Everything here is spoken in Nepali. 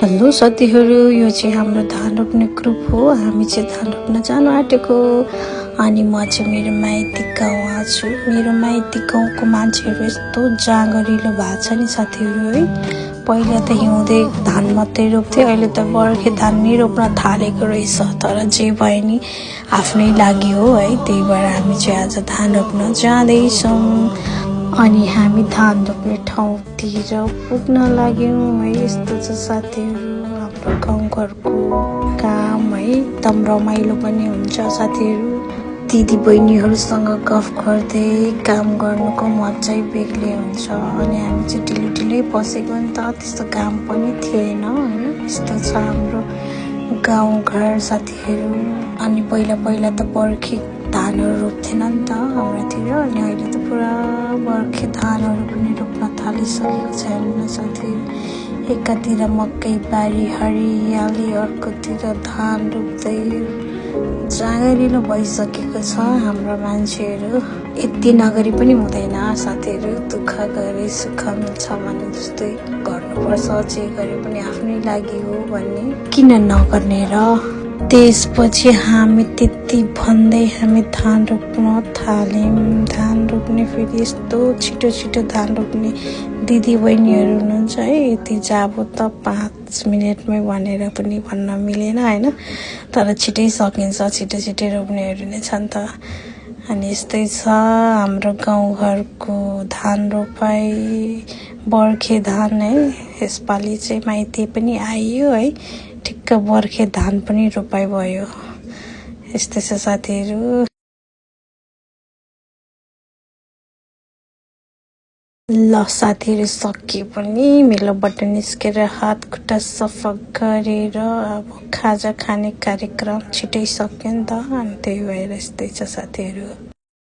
हेलो साथीहरू, यो चाहिँ हाम्रो धान रोप्ने ग्रुप हो। हामी चाहिँ धान रोप्न जानु आँटेको अनि म चाहिँ मेरो माइती गाउँ आछु। मेरो माइती गाउँको मान्छेहरू यस्तो जाँगरिलो भएको छ नि साथीहरू है। पहिला त हिउँदे धान मात्रै रोप्थे, अहिले त बर्खे धान नै रोप्न थालेको रहेछ। तर जे भए नि आफ्नै लागि हो है, त्यही भएर हामी चाहिँ आज धान रोप्न जाँदैछौँ। अनि हामी धान रोप्ने ठाउँतिर पुग्न लाग्यौँ है। यस्तो छ साथीहरू हाम्रो गाउँघरको काम है। एकदम रमाइलो पनि हुन्छ साथीहरू। दिदी बहिनीहरूसँग गफ गर्दै काम गर्नुको मजै बेग्लै हुन्छ। अनि हामी चाहिँ ढिलै बसेको नि त, त्यस्तो काम पनि थिएन होइन। यस्तो छ हाम्रो गाउँघर साथीहरू। अनि पहिला त बर्खे धानहरू रोप्थेन नि त हाम्रोतिर, अनि अहिले त पुरा बर्खे धानहरू पनि रोप्न थालिसकेको छ होइन साथीहरू। एकातिर मकै बारी हरियाली, अर्कोतिर धान रोप्दै जाँगरिलो भइसकेको छ हाम्रो मान्छेहरू। यति नगरी पनि हुँदैन साथीहरू, दुःख गरे सुख मिल्छ भने जस्तै गर्नुपर्छ। जे गरे पनि आफ्नै लागि हो भन्ने किन नगर्ने र। त्यसपछि हामी त्यति भन्दै हामी धान रोप्न थाल्यौँ। धान रोप्ने फेरि यस्तो छिटो धान रोप्ने दिदी बहिनीहरू हुनुहुन्छ है। यति जाबो त 5 मिनटमै भनेर पनि भन्न मिलेन होइन। तर छिटै सकिन्छ, छिटै रोप्नेहरू नै छन् त। अनि यस्तै छ हाम्रो गाउँघरको धान रोपाई, बर्खे धान है। यसपालि चाहिँ माइती पनि आइयो है, ठिक्क बर्खे धान पनि रोपाई भयो। यस्तै छ साथीहरू। ल साथीहरू, सकियो पनि मेलोबाट निस्केर हात खुट्टा सफा गरेर अब खाजा खाने कार्यक्रम छिटै सक्यो नि त। अनि त्यही भएर यस्तै छ साथीहरू।